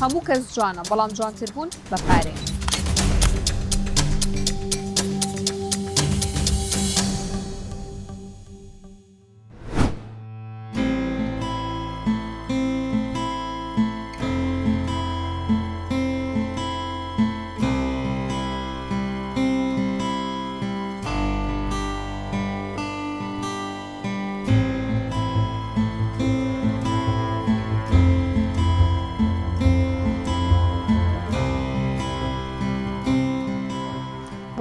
هەموو کەس جوانە، بەڵام جوانتر بوون بە پارەیە.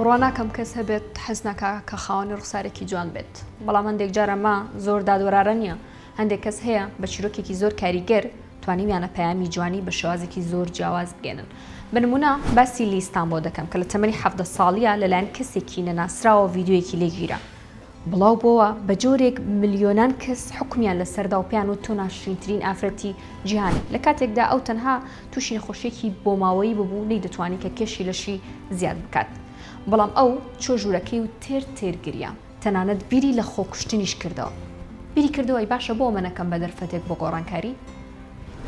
بڕوا ناکەم کەس هەبێت حەز ناکا کە خاوەنی ڕوخسارێکی جوان بێت، بەڵام هەندێک جار ئەمە زۆر دادوەرارە نییە، هەندێک کەس هەیە بە چیرۆکێکی زۆر کاریگەر توانیویانە پەیامی جوانی بە شێوازێکی زۆر جیاواز بگەێنن. بە نموونە باسی لیستان بۆ دەکەم کە لە تەمەنی 17 ساڵیە لەلایەن کەسێکی نەناسراوە ڤیدیۆیەکی لێگیرا بڵاو بۆوە بە جۆرێک ملیۆنان کەس حوکمیان لەسەردا و پێیان وت تۆ ناشرینترین ئافرەتی جیهانی لە کاتێکدا ئەو تەنها تووشی نەخۆشیەکی بۆماوەیی ببوو نەیدەتوانی کە کێشی لەشی زیاد بکات بەڵام ئەو چۆ ژوورەکەی و تێر تێر گریا تەنانەت بیری لە خۆکوشتنیش کردەوە بیری کردەوە ئەی باشە بۆ ئەمە نەکەم بە دەرفەتێک بۆ گۆڕانکاری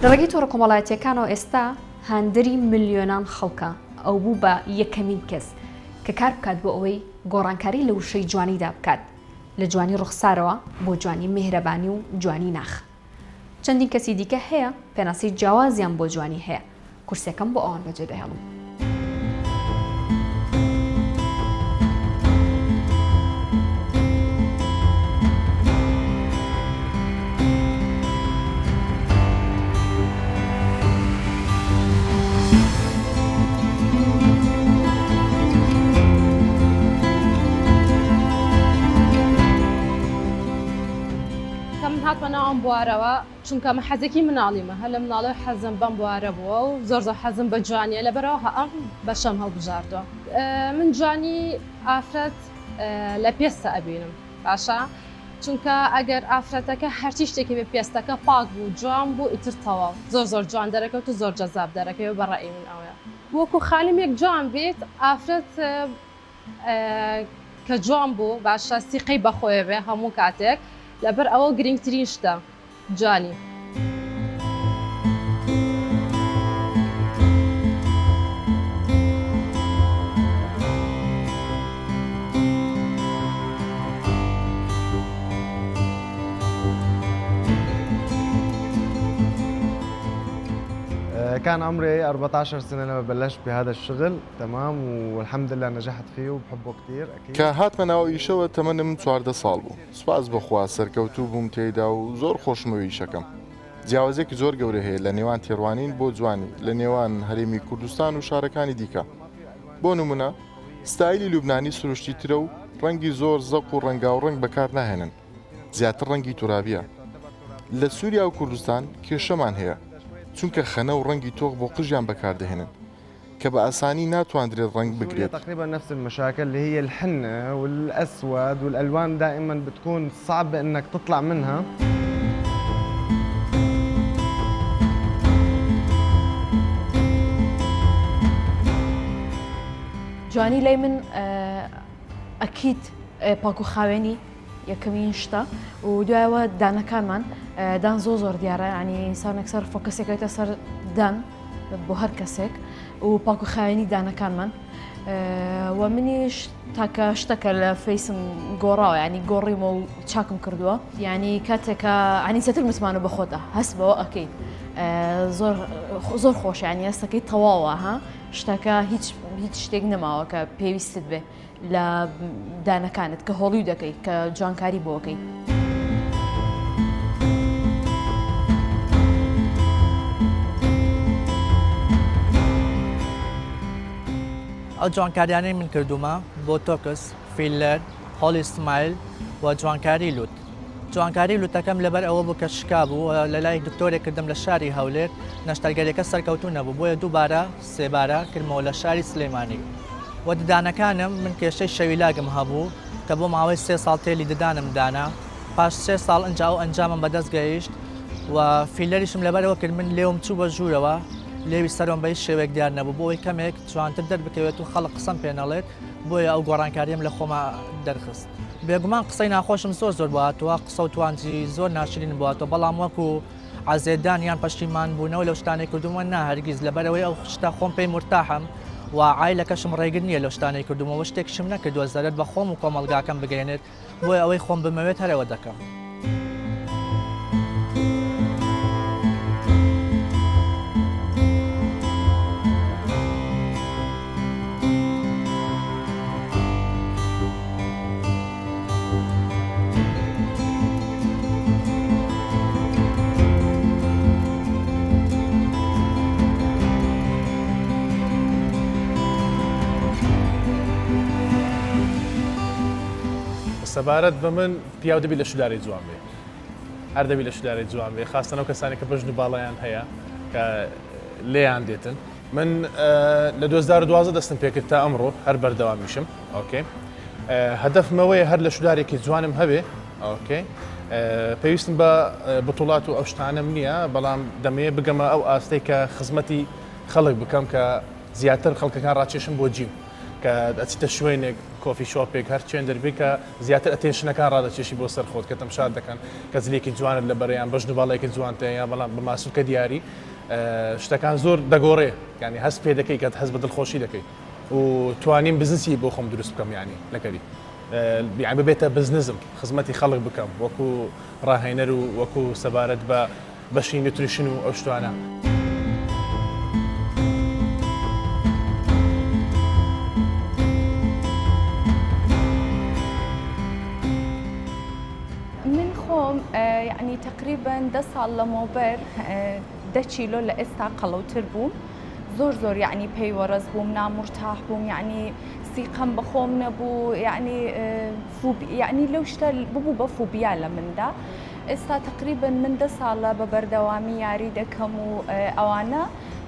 لە ڕێگەی تۆڕە کۆمەڵایەتیەکانەوە ئێستا هاندەری ملیۆنان خەڵکە ئەو بوو بە یەکەمین کەس کە کار بکات بۆ ئەوەی گۆڕانکاری لە وشەی جوانیدا بکات، لە جوانی ڕوخسارەوە بۆ جوانی میهرەبانی و جوانی ناخ. چەندین کەسی دیکە هەیە پێناسەی جیاوازیان بۆ جوانی هەیە، کورسیەکەم بۆ ئەوان بەجێدەهێڵم. کە من هاتمە ناو ئەم بوارەوە چونکە من حەزێکی مناڵیمە هەر لە مناڵی حەزم بەم بوارە بووە و زۆر زۆر حەزم بە جوانیە لەبەرەوە ئەم بەشەم هەڵبژاردووە من جوانی ئافرەت لە پێستە ئەبینم باشە چونکە ئەگەر ئافرەتەکە هەرچی شتێکی بێ پێستەکە پاک بوو جوان بوو ئیتر تەواو زۆر زۆر جوان دەرەکەوت و زۆر جەزاب دەرەکەوێت بە ڕەئی من ئەوەیە وەکو خانمێک جوان بیت ئافرەت کە جوان بوو باشە سیقەی بەخۆیە بێ هەموو کاتێک لەبەر ئەوە گرنگترین شتە جوانی. كان عمري 14 سنة لما بلشت بهذا الشغل تمام والحمد لله نجحت فيه وبحبه كثير أكيد کە هاتمە ناو ئیشەوە تەمەنم 14 ساڵ بوو سوپاس بۆ خوا سەرکەوتوو بووم تێیدا و زۆر خۆشمەوێ ئیشەکەم. جیاوازیەکی زۆر گەورە هەیە لە نێوان تێڕوانین بۆ جوانی لە نێوان هەرێمی کوردستان و شارەکانی دیکە. بۆ نمونە ستایلی لوبنانی سروشتی ترە و ڕەنگی زۆر زەق و ڕەنگاوڕەنگ بەکار ناهێنن، زیاتر ڕەنگی تورابیە. لە سوریا و کوردستان کێشەمان هەیە چونکە خەنە و ڕەنگی تۆخ بۆ قژیان بەکاردەهێنن. کە بە ئاسانی ناتواندرێت ڕەنگ بگرێت. تقریبا نفس المشاكل اللي هي الحنة والأسود والألوان دائما بتكون صعبة انك تطلع منها. جوانی لای من ئەکید پاک و خاوێنی یەکەمین شتە و دوایەوە دانەکانمان دان زۆر زۆر دیارە ینی ئینسانێک سەر فۆکەسێکێتە سەر دان بۆ هەر کەسێک و پاک و خاوێنی دانەکانمان و منیش تاکە شتەکە لە face م گۆڕاوە ینی گۆڕیمە و چاکم کردووە ینی کاتێکە عنی زیاتر متمانە بەخۆتە هەست بەوە ئەەکەیت زۆر زۆر خۆشیانی هەستەکەی تەواوە ها شتەکە هیچ هیچ شتێک نەماوە کە پێویستت بێ لە دانەکانت کە هۆڵیو دەکەی کە جوانکاری بۆکەی. ئەو جوانکاریانەی من کردوومە، بۆتۆکس، فیلەر، هۆڵی سمایل و جوانکاری لوت. جوانکاری لوتەکەم لەبەر ئەوە بوو کە شکابوو و لەلای دکتۆرێک کردم لە شاری هەولێر، نەشتەرگەریەکە سەرکەوتوو نەبوو، بۆیە دووبارە سێبارە کردمەوە لە شاری سلێمانی. و ددانەکانم، من کێشەی شەویلاگم هەبوو کە بۆ ماوەی سێ ساڵ تێلی ددانم دانا، پاش سێ ساڵ ئنجا ئەو ئەنجامەم بەدەست گەیشت و فیلەریشم لەبەرئەوە کرد من لێوم چوو بە ژوورەوە، لێوی سەرۆم بە هیچ شێوەیەک دیار نەبوو، بۆ ئەوەی کەمێک جوانتر دەربکەوێت و خەڵک قسەم پێ نەڵێت، بۆیە ئەو گۆڕانکارییەم لە خۆما دەرخست. بێگومان قسەی ناخۆشم زۆر زۆر بۆ هاتووە، قسە و توانجی زۆر ناشرینم بۆ هاتووە، بەڵام وەکو. عەزێتدان یان پەشیمان بوونەوە لەو شتانەی کردوومە نا هەرگیز لەبەرئەوەی ئەو شتە خۆم پێی مورتاحم و عایلەکەشم ڕێگر نییە لەو شتانەی کردوومە و شتێکیشم نەکردووە زەرەر بە خۆم و کۆمەڵگاکەم بگەیەنێت بۆیە ئەوەی خۆم بمەوێت هەر ئەوە دەکەم. سەبارەت بە من پیاو دەبی لە شولارەی جوان بێ هەر دەبی لە شولارەی جوان بێ خاستەن ئەو کەسانی کە بەژن و باڵایان هەیە کە لێیان دێتن من لە 2012 دەستم پێکرد تا ئەمڕۆ هەر بەردەوامیشم okay هەدەفمەوەیە هەر لە شولارێکی جوانم هەبێ okay پێویستم بە بتوڵات و ئەو شتانەم نییە بەڵام دەمەوێت بگەمە ئەو ئاستەی کە خزمەتی خەڵک بکەم کە زیاتر خەڵکەکان ڕاکێشم بۆ gym کە ئەچیتە شوێنێک coffee shop ێک هەر چێن دەربی کە زیاتر attention ەکان ڕادەکێشی بۆ سەر خۆت کە تەمشات دەکەن کە جلێکی جوانت لە بەرەیان بەژن و باڵێکی جوانتە یا بەڵام بە ماسولکە دیاری شتەکان زۆر دەگۆڕێ یعنی هەست پێ دەکەی کە هەست بە دڵخۆشی دەکەی و توانیم بزنسی بۆ خۆم دروست بکەم یعنی لەکەری یعنی ببێتە بزنزم خزمەتی خەڵک بکەم وەکو ڕاهێنەر و وەکو سەبارەت بە بەشی nutrition و ئەو شتانە. من خۆم یعنی تقریبا دە ساڵ لەمەوبەر دە کیلۆ لە ئێستا قەڵەوتر بووم زۆر زۆر یعنی پێی وەڕەز بووم نامورتاح بووم یعنی سیقەم بەخۆم نەبوو یعنی یعنی لەو شتە ببوو بە فوبیا لە مندا ئێستا تقریبا من دە ساڵە بە بەردەوامی یاری دەکەم و ئەوانە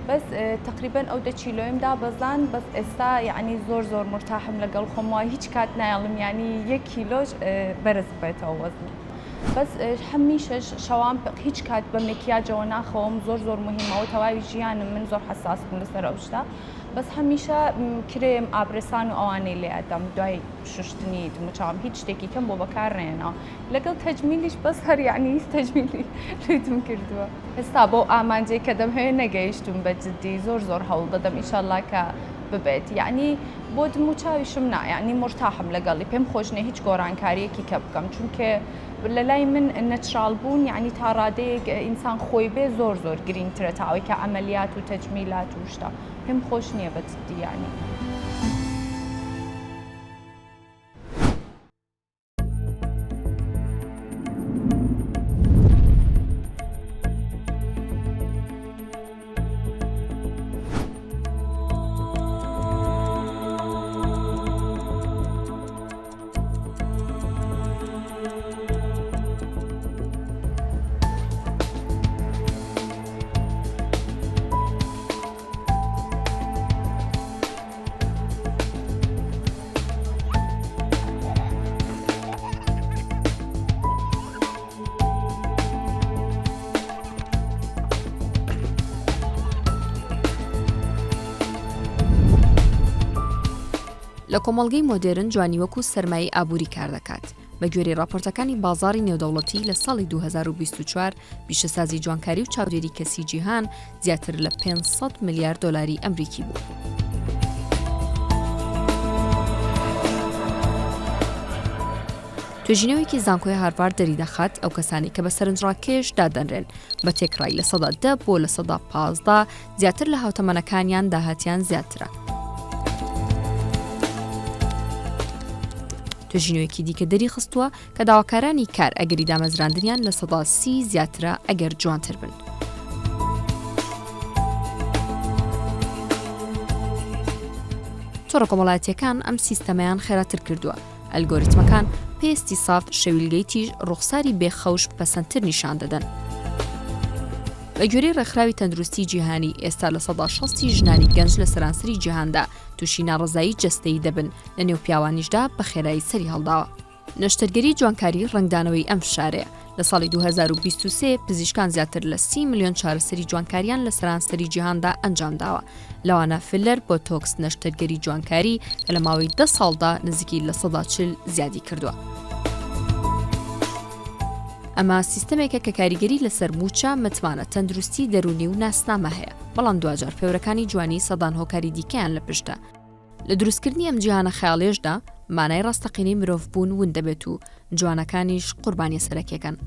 بەس تقریبا ئەو دە کیلۆیم دابەزان بەس ئێستا یعنی زۆر زۆر مرتاحم لەگەڵ خۆم وە هیچ کات نایەڵم یعنی یەک کیلۆش بەرز بێتەوە وەزنم بەس هەمیشەش شەوان هیچ کات بە مکیاجەوە ناخەوم زۆر زۆر مهمەوە تەواوی ژیانم من زۆر حساس بووم لەسەر ئەو شتە بەس هەمیشە کرێم ئابرسان و ئەوانەی لێ ئەدەم دوای شوشتنی دموچاوم هیچ شتێکی کەم بۆ بەکار نێنەوە لەگەڵ تەجمیلیش بەس هەر یعنی تەجمیلی لوتم کردووە ئێستا بەو ئامانجەی کە دەمهەوێت نەگەیشتوم بە جدی زۆر زۆر هەوڵ دەدەم ئیشەڵا کە ببێت یعنی بۆ دموچاویشم نا یعنی مرتاحم لەگەڵی پێم خۆش نیە هیچ گۆڕانکاریەکی کە بکەم چونکە لە لای من natural بوون یعنی تا ڕادەیەک ئینسان خۆی بێ زۆر زۆر گرینگترە تا ئەوەی کە عەمەلیات و تەجمیلات و شتە پێم خۆش نییە بە جدی یعنی. لە کۆمەڵگەی مۆدێرن جوانی وەکو سەرمایەی ئابووری کار دەکات. بە گوێرەی ڕاپۆرتەکانی بازاڕی نێودەوڵەتی لە ساڵی 2024 پیشەسازی جوانکاری و چاودێری کەسی جیهان زیاتر لە 500 ملیار دۆلاری ئەمریکی بوو. توێژینەوەیەکی زانکۆی هارڤارد دەریدەخات ئەو کەسانەی کە بە سەرنجڕاکێش دادەنرێن بە تێکڕای 10% بۆ 15% زیاتر لە هاوتەمەنەکانیان داهاتیان زیاترە. توێژینەوەیەکی دیکە دەریخستووە کە داواکارانی کار ئەگەری دامەزراندنیان 30% زیاترە ئەگەر جوانتر بن. تۆڕە کۆمەڵایەتیەکان ئەم سیستەمەیان خێراتر کردووە ئەلگۆریتمەکان پێستی ساف شەویلگەی تیژ ڕوخساری بێ خەوش پەسەندتر نیشان دەدەن. بە گوێرەی ڕێکخراوی تەندروستی جیهانی ئێستا 60% ژنانی گەنج لە سەرانسەری جیهاندا تووشی ناڕەزایی جەستەیی دەبن لە نێو پیاوانیشدا بە خێرایی سەری هەڵداوە. نەشتەرگەری جوانکاری ڕەنگدانەوەی ئەم فشارەیە. لە ساڵی 2023 پزیشکان زیاتر لە 30 ملیۆن چارەسەری جوانکاریان لە سەرانسەری جیهاندا ئەنجامداوە، لەوانە فیلەر، بۆتۆکس، نەشتەرگەری جوانکاری کە لە ماوەی دە ساڵدا نزیکی 40% زیادی کردووە. ئەمە سیستەمێکە کە کاریگەری لەسەر مووچە، متمانە، تەندروستی دەروونی و ناسنامە هەیە، بەڵام دواجار پێوەرەکانی جوانی سەدان هۆکاری دیکەیان لە پشتە. لە دروستکردنی ئەم جیهانە خەیاڵیەشدا مانای ڕاستەقینەی مرۆڤبوون ون دەبێت و جوانەکانیش قوربانیە سەرەکیەکەن.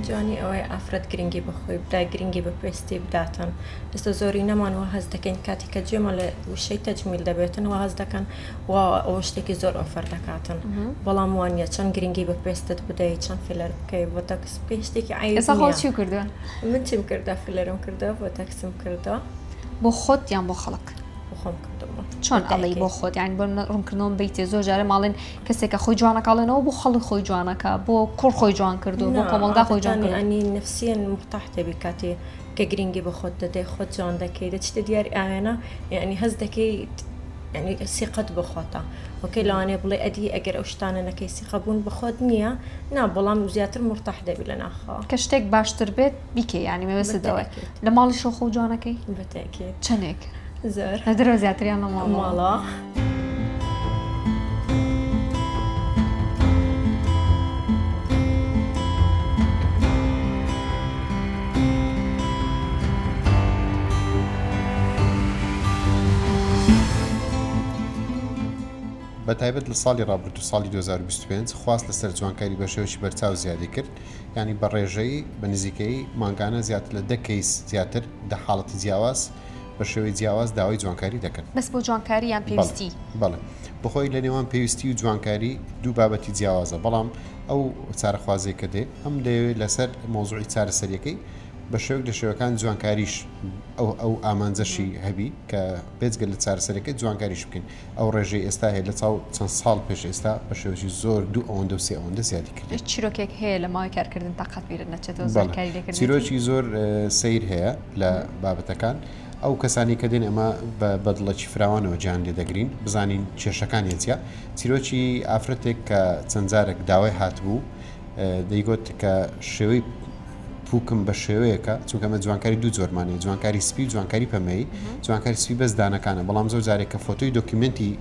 جوانی ئەوەیە ئافرەت گرنگی بە خۆی بدا گرنگی بە پێستی بداتن ئێستا زۆرینەمان وا هەست دەکەین کاتی کە گوێمان لە وشەی تەجمیل دەبێتن وا هەست دەکەن وا ئەوە شتێکی زۆر ئۆفەر دەکاتن بەڵام وان نیە چەند گرنگی بە پێستت بدەیت چەند فیلەر بکەی بۆتۆکس بکەی شتێکی عەیب ئێستا خۆ نییە چی کردووە؟ من چیم کردە فیلەرم کردە بۆتۆکسم کردە بۆ خۆت یان بۆ خەڵک؟ بۆ خۆم کردوومە چۆن ئەڵێی بۆ بەتەئکید خۆت یانی بۆ ڕوونکردنەوەم بیتێ زۆر جارە ماڵێن کەسێکە خۆی جوانەکاڵێنەوە بۆ خەڵک خۆی جوانەکە بۆ کوڕ خۆی جوان کردو بۆ نا کۆمەڵگا خۆی جوان عادەتەن کردو یانی نفسیەن مورتاح دەبی کاتێ کە گرنگی بە خۆت دەدەی خۆت جوان دەکەی دەچیتە دیاری ئاوێنە یانی هەست دەکەیت یانی سیقەت بە خۆتە ئۆکەی لەوانەیە بڵێ ئەدی ئەگەر ئەو شتانە نەکەی سیقە بوون بە خۆت نییە نا بەڵام زیاتر مورتاح دەبی لە ناخەوە. کە شتێک باشتر بێت بیکەی یانی مەبەستت ئەوەیە بەتەئکید. لە ماڵیشەوە خۆو جوانەکەی؟ بەتەئکید. چەنێک؟ زۆر. لە دەرەوە زیاتر یان لە ماڵەوە؟ ماڵەوە. بە تایبەت لە ساڵی ڕابردوو ساڵی 2025 خواست لەسەر جوانکاری بە شێوەیەکی بەرچاو زیادی کرد یانی بە ڕێژەیی بە نزیکەیی مانگانە زیاتر لە دە کەیس زیاتر دە حاڵەتی جیاواز بە شێوەی جیاواز داوای جوانکاری دەکەن. بەس بۆ جوانکاری یان بەڵێ پێویستی؟ بەڵێ بەخۆی لە نێوان پێویستی و جوانکاری دوو بابەتی جیاوازە بەڵام ئەو چارەخوازەی کە دێ ئەم دەیەوێت لەسەر مەوزوعی چارەسەریەکەی بە شێوەیەک لە شێوەکان جوانکاریش ئەو ئەو ئامانجەشی هەبی کە بێجگە لە چارەسەرەکەی جوانکاریش بکەین ئەو ڕێژەی ئێستا هەیە لە چاو چەند ساڵ پێش ئێستا بە شێوەیەکی زۆر دوو ئەوەندە و سێ ئەوەندە زیادی کردیە. هیچ چیرۆکێک هەیە لە ماوەی کارکردن تا قەت بیرت نەچێتەوە زۆر بەڵێ کاری لێکردنیتی؟ چیرۆکی زۆر سەیر هەیە لە بابەتەکان ئەو کەسانی کە دێن ئەمە بە بە دڵێکی فراوانەوە جیان لێ دەگرین بزانین کێشەکانیان چیە چیرۆکی ئافرەتێک کە چەند جارێک داوای هاتبوو دەیگوت کە شێوەی پوکم بە شێوەیەکە چونکە ئەمە جوانکاری دوو جۆرمان هەیە جوانکاری سپی و جوانکاری پەمەیی جوانکاری سپی بەس دانەکانە بەڵام زۆر جارێک کە فۆتۆی دۆکیومێنتی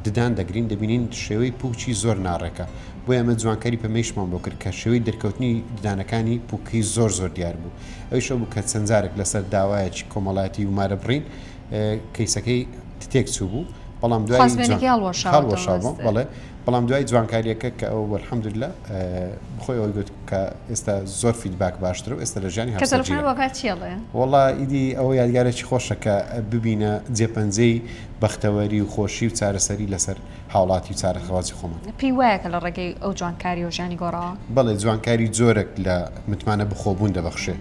ددان دەگرین دەبینین شێوەی پوکی زۆر ناڕێکە بۆیە ئەمە جوانکاری پەمەیشمان بۆ کرد کە شێوەی دەرکەوتنی ددانەکانی پوکی زۆر زۆر دیار بوو ئەویش ئەو بوو کە چەند جارێک لەسەر داوایەکی کۆمەڵایەتی و مارەبڕین کەیسەکەی تێک چوو بوو بەڵام دوای خوازبێنەکەی هەڵوەشاوەتەوە هەڵوەشاوە بەڵێ بەڵام دوای جوانکاریەکە کە ئەو الحمدللە بخۆی ئەوەی گوت کە ئێستا زۆر feedback باشترە و ئێستا لە ژیانی کە تەلەفۆن هاوسەرگیرە بۆ کات چی ئەڵێ؟ وەڵا ئیدی ئەوە یادگارێکی خۆشە کە ببینە جێپەنجەی بەختەوەری و خۆشی و چارەسەری لەسەر هاوڵاتی و چارەخوازی خۆمان. پێی وایە کە لە ڕێگەی ئەو جوانکاریەوە ژیانی گۆڕاوە؟ بەڵێ جوانکاری جۆرێک لە متمانە بەخۆبوون دەبەخشێ.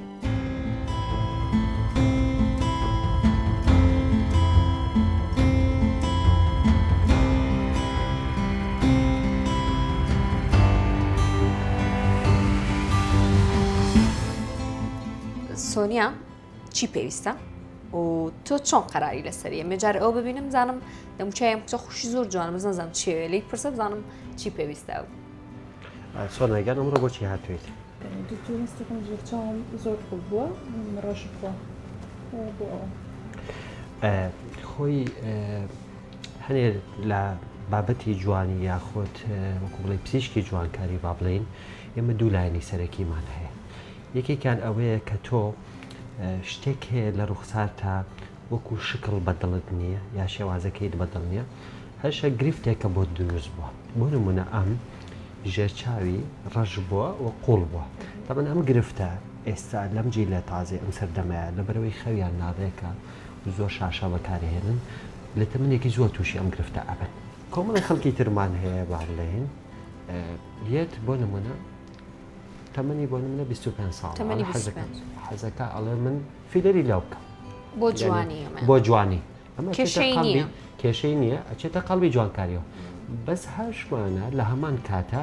سۆنیا چی پێویستە و تۆ چۆن قەراری لەسەری ئەمێ جار ئەو ببینم زانم دەموچایم کچە خوشی زۆر جوانم بزانم زانم چیەوێ لی پرسە بزانم چی پێویستە ئەو سۆنیا گیان ئەمڕۆ بۆچی هاتوویت؟ دکتۆر هەستەکەم ژێر چاوم زۆر قوڵ بووە ڕەش بووە بۆ ئەوە. خۆی هەنێ لە بابەتی جوانی یاخود وەکو بڵێ پزیشکی جوانکاری با بڵێین ئێمە دوو لایەنی سەرەکیمان هەیە یەکێکیان ئەوەیە کە تۆ شتێک هەیە لە ڕوخسارتا وەکو شکڵ بەدڵت نییە یا شێوازەکەیت بەدڵ نییە هەشە گرفتێکە بۆت دروست بووە بۆ نمونە ئەم ژێرچاوی ڕەش بووە و قوڵ بووە تەبەن ئەم گرفتە ئێستا لەم جیلە تازەی ئەم سەردەمەیە لەبەرەوەی خەویان ناڕێکە و زۆر شاشە بەکارهێنن لە تەمەنێکی زۆر تووشی ئەم گرفتە ئەبن کۆمەڵی خەڵکی ترمان هەیە با بڵێین یەت بۆ نمونە تەمەنی بۆ نمونە 25 ساڵ تەمەنی حەزەکە ئەڵێ من فیلەری لەو بکەم بۆ جوانی بۆ جوانی ئەمە کێشەی نییە کێشەی نییە ئەچێتە قەڵبی جوانکاریەوە بەس هەشمانە لە هەمان کاتە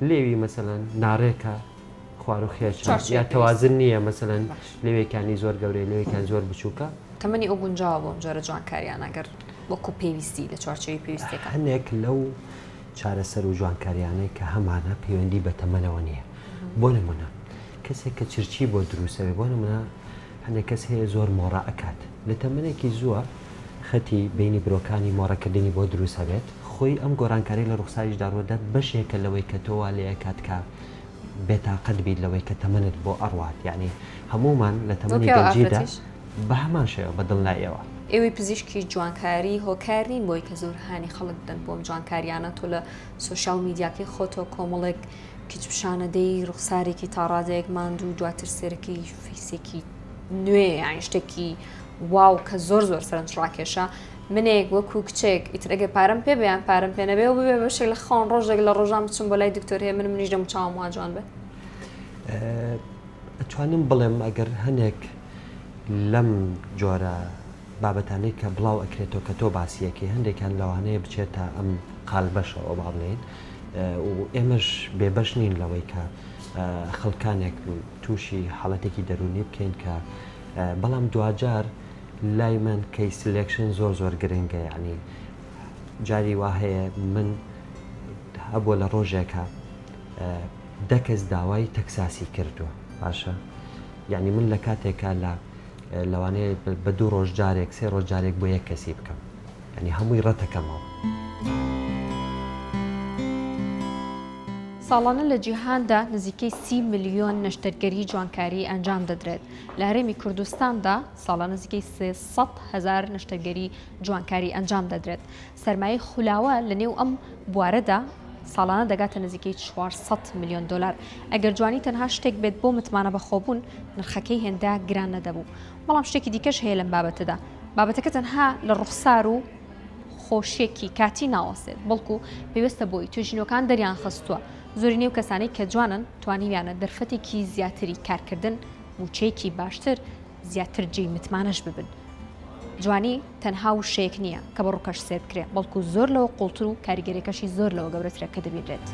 لێوی مەسەلەن ناڕێکە خوار و خێچ یا تەوازن نییە مەسەلەن لێوێکانی زۆر گەورەی لێوێکان زۆر بچووکە. تەمەنی ئەو گونجاوە بۆ ئەم جۆرە جوانکاریانە گەر وەکو پێویستی لە چوارچێوەی پێویستیەکان؟ هەنێک لەو چارەسەر و جوانکاریانەی کە هەمانە پەیوەندی بە تەمەنەوە نییە بۆ نمونە کەسێک کە چرچی بۆ دروستەوێ بۆ نمونە هەندێک کەس هەیە زۆر مۆڕە ئەکات لە تەمەنێکی زووە خەتی بینی برۆکانی مۆڕەکردنی بۆ دروست هەبێت خۆی ئەم گۆڕانکاری لە ڕوخساریشدا ڕوودات بەشێکە لەوەی کە تۆ وا لێ ئەکات کە بێتاقەت بیت لەوەی کە تەمەنت بۆ ئەڕوات یعنی هەموومان لە تەمەنی گەنجیدا بە هەمان شێوە بە دڵناییەوە. ئێوەی پزیشکی جوانکاری هۆکار نین بۆی کە زۆر هانی خەڵک بدەن بۆ ئەم جوانکاریانە تۆ لە سۆشیال میدیاکەی خۆتەوە کۆمەڵێک کچ پیشانەدەی ڕوخسارێکی تاڕادەیەک ماندوو دواتر سێرەکەی فەیسێکی نوێ یان شتێکی واو کە زۆر زۆر سەرنج ڕاکێشە منێک وەکو کچێک ئیتر ئەگەر پارەم پێ بێ یان پارەم پێ نەبێ و ببێ بەشێک لە خەون ڕۆژێک لە ڕۆژان بچم بۆ لای دکتۆر هەیە من منیش دەم چاوم وا جوان بێ ئەتوانم بڵێم ئەگەر هەنێک لەم جۆرە بابەتانەی کە بڵاو ئەکرێتەوە کە تۆ باسیەکەی هەندێکیان لەوانەیە بچێتە ئەم قالبەشەوە با بڵێین و ئێمەش بێبەش نین لەوەی کە خەڵکانێک تووشی حاڵەتێکی دەروونی بکەین کە بەڵام دواجار لای من case selection زۆر زۆر گرنگە یعنی جاری وا هەیە من هەبووە لە ڕۆژێکە دە کەس داوای تەکساسی کردووە باشە یعنی من لە کاتێکا لە لەوانەیە بە دوو ڕۆژ جارێک سێ ڕۆژ جارێک بۆ یەک کەسی بکەم یعنی هەمووی ڕەتەکەمەوە. ساڵانە لە جیهاندا نزیکەی سی ملیۆن نەشتەرگەری جوانکاری ئەنجام دەدرێت، لە هەرێمی کوردستاندا ساڵانە نزیکەی 300 هەزار نەشتەرگەری جوانکاری ئەنجام دەدرێت. سەرمایەی خولاوە لە نێو ئەم بوارەدا ساڵانە دەگاتە نزیکەی 400 ملیۆن دۆلار. ئەگەر جوانی تەنها شتێک بێت بۆ متمانە بەخۆبوون، نرخەکەی هێندە گران نەدەبوو. بەڵام شتێکی دیکەش هەیە لەم بابەتەدا. بابەتەکە تەنها لە ڕوخسار و خۆشیەکی کاتی ناوەستێت، بەڵکو پەیوەستە بۆی توێژینەوەکان دەریانخستووە زۆرینەی ئەو کەسانەی کە جوانن توانیویانە دەرفەتێکی زیاتری کارکردن، مووچەیەکی باشتر، زیاتر جێی متمانەش ببن. جوانی تەنها وشەیەک نییە کە بە ڕووکەش سەیر بکرێ، بەڵکو زۆر لەوە قووڵتر و کاریگەریەکەشی زۆر لەوە گەورەترە کە دەبینرێت.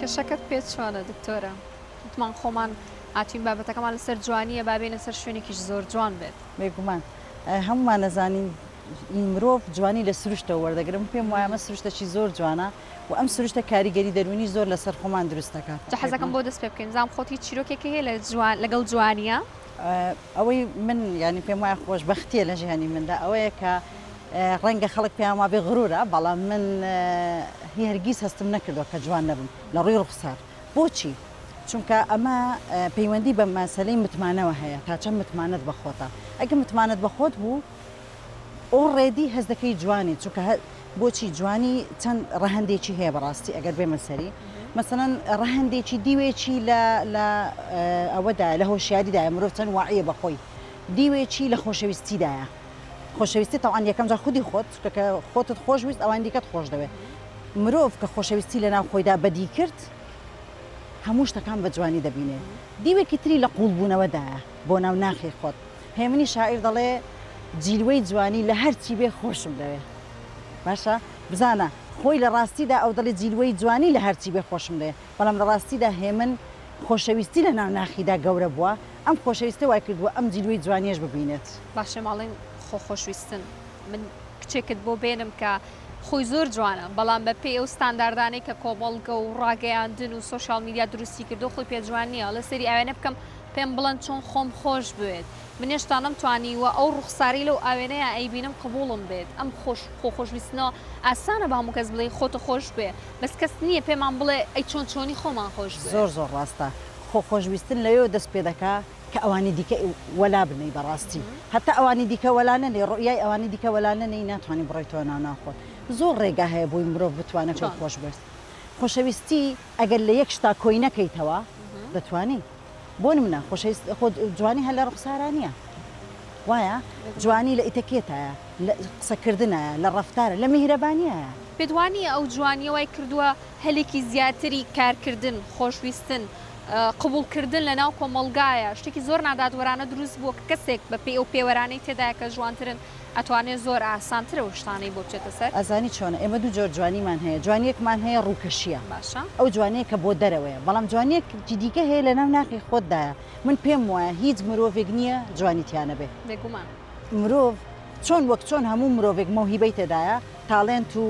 کەشەکەت پێ چۆنە دکتۆرە؟ وتمان خۆمان هاتوین بابەتەکەمان لەسەر جوانیە با بێینە سەر شوێنێکیش زۆر جوان بێت. بێگومان هەموومان ئەزانین مرۆڤ جوانی لە سروشتەوە وەردەگرم پێم وایە ئەمە سروشتەکی زۆر جوانە و ئەم سروشتە کاریگەری دەروونی زۆر لەسەر خۆمان دروست دەکات. جا حەزەکەم بۆ دەست پێ بکەین بزانم خۆت هیچ چیرۆکێکت هەیە لە جوان لەگەڵ جوانیە؟ ئەوەی من یانی پێم وایە خۆشبەختیە لە ژیانی مندا ئەوەیە کە ڕەنگە خەڵک پێیان وابێ غرورە بەڵام من هی هەرگیز هەستم نەکردووە کە جوان نەبم لە ڕووی ڕوخسار بۆچی؟ چونکە ئەمە پەیوەندی بە مەسەلەی متمانەوە هەیە تا چەند متمانەت بە خۆتە ئەگەر متمانەت بە خۆت بوو already هەست دەکەی جوانی چونکە بۆچی جوانی چەند ڕەهەندێکی هەیە بەڕاستی ئەگەر بێمە سەری مەسەلەن ڕەهەندێکی دیوێکی لە لە ئەوەدایە لە هۆشیاریدایە مرۆڤ چەند واعیە بە خۆی دیوێکی لە خۆشەویستیدایە خۆشەویستی تەوان یەکەم جار خودی خۆت چونکە کە خۆتت خۆش ویست ئەوانی دیکەت خۆش دەوێت مرۆڤ کە خۆشەویستی لەناو خۆیدا بەدی کرد هەموو شتەکان بە جوانی دەبینێ دیوێکی تری لە قووڵبوونەوەدایە بۆ ناو ناخی خۆت هێمنی شاعیر دەڵێ جیلوەی جوانی لە هەرچی بێ خۆشم دەوێ باشە بزانە خۆی لە ڕاستیدا ئەو دەڵێ جیلوەی جوانی لە هەرچی بێ خۆشم دەوێ بەڵام لە ڕاستیدا هێمن خۆشەویستی لە ناو ناخیدا گەورە بووە ئەم خۆشەویستە وای کردووە ئەم جیلوەی جوانیەش ببینێت. باشە ماڵین خۆ خۆشویستن من کچێکت بۆ بێنم کە خۆی زۆر جوانە بەڵام بە پێی ئەو ستانداردانەی کە کۆمەڵگە و ڕاگەیاندن و سۆشیال میدیا دروستی کردووە خۆی پێ جوان نییە ئەڵێ سەیری ئاوێنە بکەم پێم بڵێن چۆن خۆم خۆش بوێت من هێشتا نەمتوانیوە ئەو ڕوخسارەی لەو ئاوێنەیا ئەیبینم قبوڵم بێت ئەم خۆش خۆ خۆشویستنەوە ئاسانە بە هەموو کەس بڵێی خۆتە خۆش بوێ بەس کەس نییە پێمان بڵێ ئەی چۆن چۆنی خۆمان خۆش بوێ. زۆر زۆر ڕاستە خۆ خۆشویستن لەوێوە دەست پێ دەکا کە ئەوانی دیکە وەلا بنێی بەڕاستی هەتا ئەوانی دیکە وەلا نەنێی ڕوئیای ئەوانی دیکە وەلا نەنێی ناتوانی بڕۆیتەوە ناو ناو خۆت زۆر ڕێگا هەیە بۆی مرۆڤ بتوانێت خۆی خۆش بوێت خۆشەویستی ئەگەر لە یەک شتا کۆی نەکەیتەوە دەتوانی بۆ نمونە خۆشەویست خۆ جوانی هەر لە ڕوخسارا نییە وایە جوانی لە ئیتەکێتایە. لە قسەکردنایە، لە ڕەفتارە، لە میهرەبانیایە. پێت وانییە ئەو جوانییە وای کردووە هەلێکی زیاتری کارکردن، خۆشویستن، قبوڵکردن لەناو کۆمەڵگایە، شتێکی زۆر نادادوەرانە دروست بووە کە کەسێک بەپێی ئەو پێوەرانەی تێدایە کە جوانترن ئەتوانێ زۆر ئاسانتر ئەو شتانەی بۆ بچێتە سەر. ئەزانی چۆنە ئێمە دوو جۆر جوانیمان هەیە جوانیەکمان هەیە ڕووکەشیە باشە. ئەو جوانیە کە بۆ دەرەوەیە بەڵام جوانیەکی دیکە هەیە لەناو ناخی خۆتدایە من پێم وایە هیچ مرۆڤێک نیە جوانی تیا نەبێ. بێگومان. مرۆڤ چۆن وەک چۆن هەموو مرۆڤێک مەوهیبەی تێدایە talent و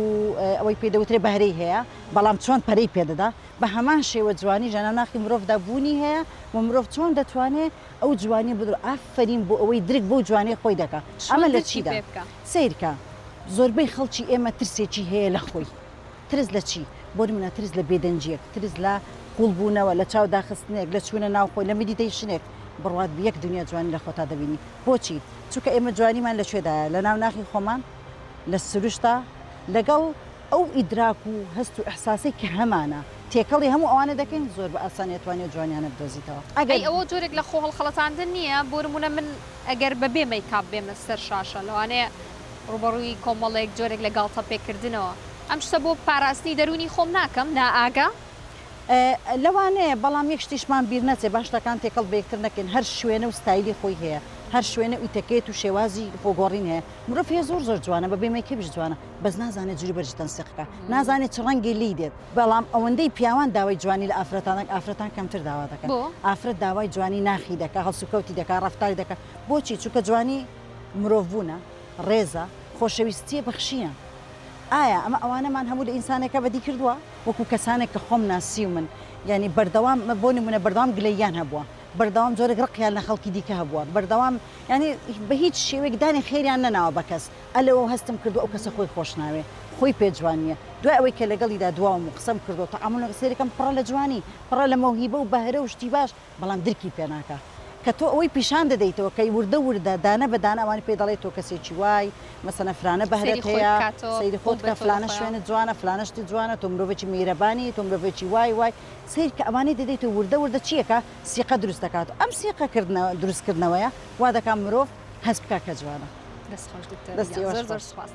ئەوەی پێی دەوترێ بەهرەی هەیە بەڵام چۆن پەرەی پێدەدا بە هەمان شێوە جوانیش لەناو ناخی مرۆڤدا بوونی هەیە و مرۆڤ چۆن دەتوانێ ئەو جوانیە بدرۆ ئافەرین بۆ ئەوەی درک بەو جوانیە خۆی دەکا چۆن ئەمە لە درکی چیدا پێ بکا؟ سەیرکە زۆربەی خەڵکی ئێمە ترسێکی هەیە لە خۆی ترس لە چی؟ بۆ نمونە ترس لە بێدەنگیەک ترس لە قوڵ بوونەوە لە چاو داخستنێک لە چوونە ناو خۆی لە meditation ێک بڕوات بی یەک دنیا جوانی لە خۆتا دەبینی بۆچی؟ چونکە ئێمە جوانیمان لە کوێدایە لە ناو ناخی خۆمان لە سروشتا لەگەڵ ئەو ئیدراک و هەست و ئیحساسەی کە هەمانە تێکەڵی هەموو ئەوانە دەکەین زۆر بە ئاسانی ئەتوانی ئەو جوانیانە بدۆزیتەوە ئەگەر. ئەی ئەوە جۆرێک لە خۆ هەڵخەڵەتاندن نییە؟ بۆ نموونە من ئەگەر بە بێ مەیکاپ بێمە سەر شاشە لەوانەیە ڕووبەڕووی کۆمەڵێک جۆرێک لە گاڵتە پێکردنەوە ئەم شتە بۆ پاراستنی دەروونی خۆم ناکەم نائاگا؟ لەوانەیە بەڵام یەک شتیشمان بیر نەچێ با شتەکان تێکەڵ بە یەکتر نەکەین هەر شوێنە و ستایلی خۆی هەیە هەر شوێنە و ئیتەکێت و شێوازی خۆگۆڕین هەیە مرۆڤ هەیە زۆر زۆر جوانە بە بێ مەیکەپیش جوانە بەس نازانێت جلی بەرگی تەنسیق بکا نازانێت چ ڕەنگێ لێی دێت بەڵام ئەوەندەی پیاوان داوای جوانی لە ئافرەتان دەکەن ئافرەتان کەمتر داوا دەکەن بۆ؟ ئافرەت داوای جوانی ناخی دەکا هەڵسوکەوتی دەکا ڕەفتاری دەکا بۆچی چونکە جوانی مرۆڤ بوونە ڕێزە خۆشەویستیە بەخشینە ئایا ئەمە ئەوانەمان هەموو لە ئینسانێکا بەدی کردووە؟ وەکو کەسانێک کە خۆم ناسیومن یانی بەردەوام بۆ نمونە بەردەوام گلەییان هەبووە بەردەوام جۆرێک ڕقیان لە خەڵکی دیکە هەبووە بەردەوام یانی بە هیچ شێوەیەک دانی خێریان نەناوە بە کەس ئەلەوە هەستم کردووە ئەو کەسە خۆی خۆش ناوێ خۆی پێ جوان نییە دوای ئەوەی کە لەگەڵیدا دواوم و قسەم کردووە تەعامولم لەگەڵ سەیرەکەم پڕە لە جوانی پڕە لە مەوهیبە و بەهرە و شتی باش بەڵام درکی پێ ناکا کە تۆ ئەوەی پیشان دەدەیتەوە کە وردە وردە دانە بە دانە ئەوانی پێ دەڵێی تۆ کەسێکی وای مەسەلەن فرانە بەهرەت سەیری خۆی هەیە بکاتەوە سەیری قوڵ خۆت بکە بێتەوە لە فلانە خۆیا. شوێنت جوانە فلانە شتت جوانە تۆ مرۆڤێکی میهرەبانی تۆ مرۆڤێکی وای وای سەیر کە ئەوانەی دەدەیتەوە وردە وردە چی ئەکا سیقە دروست دەکات و ئەم سیقە کردنەوە دروست کردنەوەیە وا دەکا مرۆڤ هەست بکا کە جوانە. دەست خۆش دکتۆر دەستی گیان ئێوەش زۆر زۆر خۆش. سوپاس.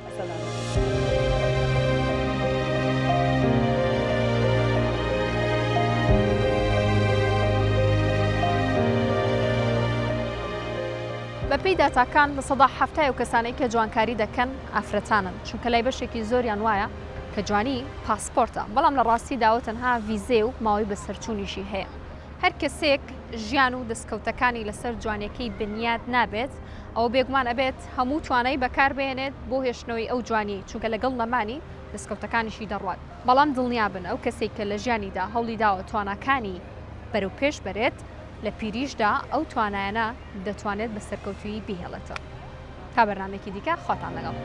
بەپێی داتاکان 70% ئەو کەسانەی کە جوانکاری دەکەن ئافرەتانن چونکە لای بەشێکی زۆریان وایە کە جوانی پاسپۆرتە بەڵام لە ڕاستیدا ئەوە تەنها ڤیزەیە و ماوەی بەسەرچوونیشی هەیە هەر کەسێک ژیان و دەستکەوتەکانی لەسەر جوانیەکەی بنیات نابێت ئەوە بێگومان ئەبێت هەموو توانای بەکاربهێنێت بۆ هێشتنەوەی ئەو جوانیەی چونکە لەگەڵ نەمانی دەستکەوتەکانیشی دەڕوات بەڵام دڵنیابن ئەو کەسەی کە لە ژیانیدا هەوڵی داوە تواناکانی بەرەو پێش بەرێت لە پیریشدا ئەو توانایانە دەتوانێت بە سەرکەوتوویی بیهێڵێتەوە. تا بەرنامەیەکی دیکە خواتان لەگەڵ.